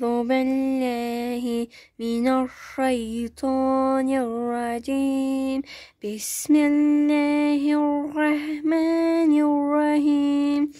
أعوذ بالله من الشيطان الرجيم. بسم الله الرحمن الرحيم.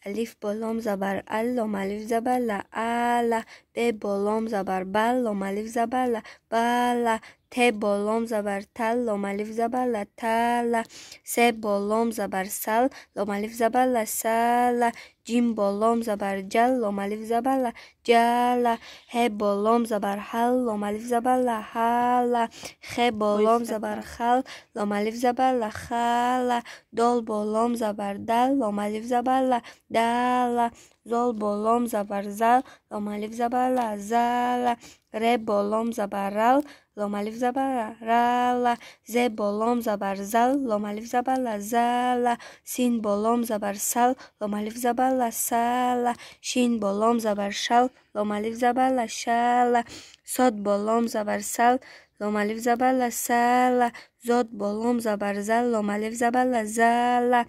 ألف با لام زبر ال، لام الف زبر ل، الا. ب با لام زبر بل، لام الف زبر ل، بلا. ت با لام زبر تل، لام الف زبر ل، تلا. س با لام زبر سل، لام الف زبر ل، سلا. جیم با لام زبر جل، لام الف زبر ل، جلا. ه با لام زبر حل، لام الف زبر ل، حلا. خ با لام زبر خل، لام الف زبر ل، خلا. دال با لام زبر دل، لام الف زبر ل، دلا. زال با لام زبر زل، لام الف زبر ل، زلا. ر با لام زبر رل، لام الف زبر رلا. ز با لام زبر زل، لام الف زبر ل، زلا. سین با لام زبر سل، لام الف زبر ل، سلا. شین با لام زبر شل، لام الف زبر ل، شلا. صاد با لام زبر سل، لام الف زبر ل، سلا. زاد با لام زبر زل، لام الف زبر ل، زلا.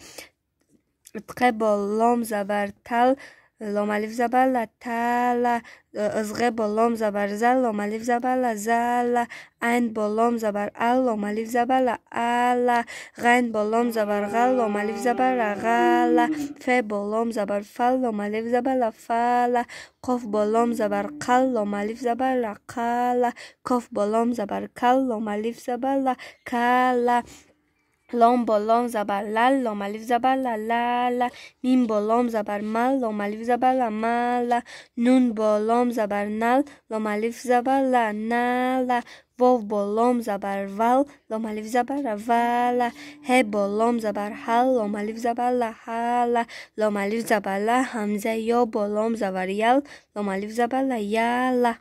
ت با لام زبر تل، لام الف زبر ل، تلا. ز با لام زبر زل، لام الف زبر ل، زلا. عین با لام زبر ال، لام الف زبر ل، الا. غین با لام زبر غل، لام الف زبر ل، غلا. ف با لام زبر فل، لام الف زبر ل، فلا. قاف با لام زبر قل، لام الف زبر ل، قلا. کاف با لام زبر کل، لام الف زبر ل، کلا. لام با لام زبر لل، لام الف زبر ل، لالا. میم با لام زبر مل، لام الف زبر ل، ملا. نون با لام زبر نل، لام الف زبر ل، نلا. واو با لام زبر ول، لام الف زبر ل، ولا. ه با لام زبر حل، لام الف زبر ل، حلا. لام الف زبر ل، همزه یا با لام زبر یل، لام الف زبر ل، یلا.